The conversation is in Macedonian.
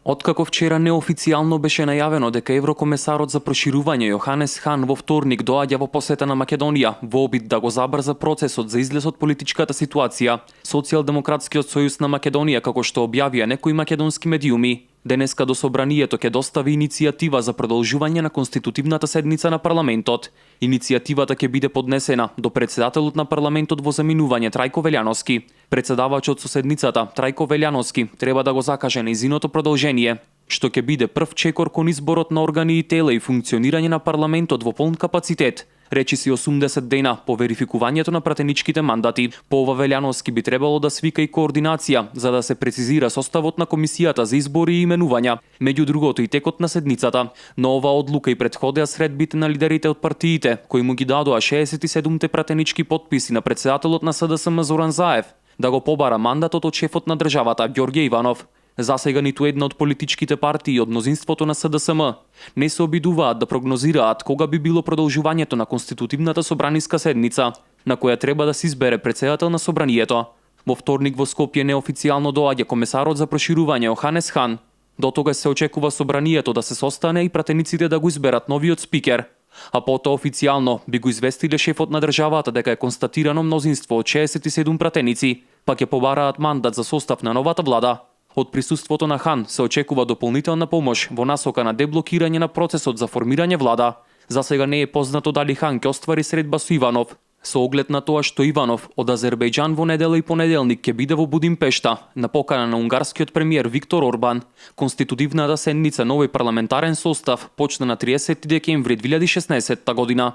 Откако вчера неофицијално беше најавено дека еврокомесарот за проширување Јоханес Хан во вторник доаѓа во посета на Македонија во обид да го забрза процесот за излез од политичката ситуација, Социјалдемократскиот сојуз на Македонија, како што објавија некои македонски медиуми, денеска до собранието ќе достави иницијатива за продолжување на конститутивната седница на парламентот. Иницијативата ќе биде поднесена до председателот на парламентот во заминување Трајко Велјановски. Председавачот со седницата, Трајко Велјановски, треба да го закаже нејзиното продолжение, што ќе биде прв чекор кон изборот на органи и тела и функционирање на парламентот во полн капацитет, речиси 80 дена по верификувањето на пратеничките мандати. По ова Велјановски би требало да свика и координација за да се прецизира составот на комисијата за избори и именувања, меѓу другото и текот на седницата. Но ова одлука и претходеа средбите на лидерите од партиите, кои му ги дадоа 67 пратенички потписи на председателот на СДСМ Зоран Заев да го побара мандатот од шефот на државата Ѓорѓе Иванов. Засега ниту една од политичките партии од мнозинството на СДСМ не се обидуваат да прогнозираат кога би било продолжувањето на конститутивната собраниска седница, на која треба да се избере председател на собранието. Во вторник во Скопје неофицијално доаѓа комесарот за проширување Јоханес Хан. До тога се очекува собранието да се состане и пратениците да го изберат новиот спикер. А потоа официјално би го известиле шефот на државата дека е констатирано мнозинство од 67 пратеници, па ќе побараат мандат за состав на новата влада. Од присуството на Хан се очекува дополнителна помош во насока на деблокирање на процесот за формирање влада. За сега не е познато дали Хан ќе оствари средба со Иванов, со оглед на тоа што Иванов од Азербејџан во недела и понеделник ќе биде во Будимпешта на покана на унгарскиот премиер Виктор Орбан. Конститутивната седница на овој парламентарен состав почна на 30 декември 2016 година.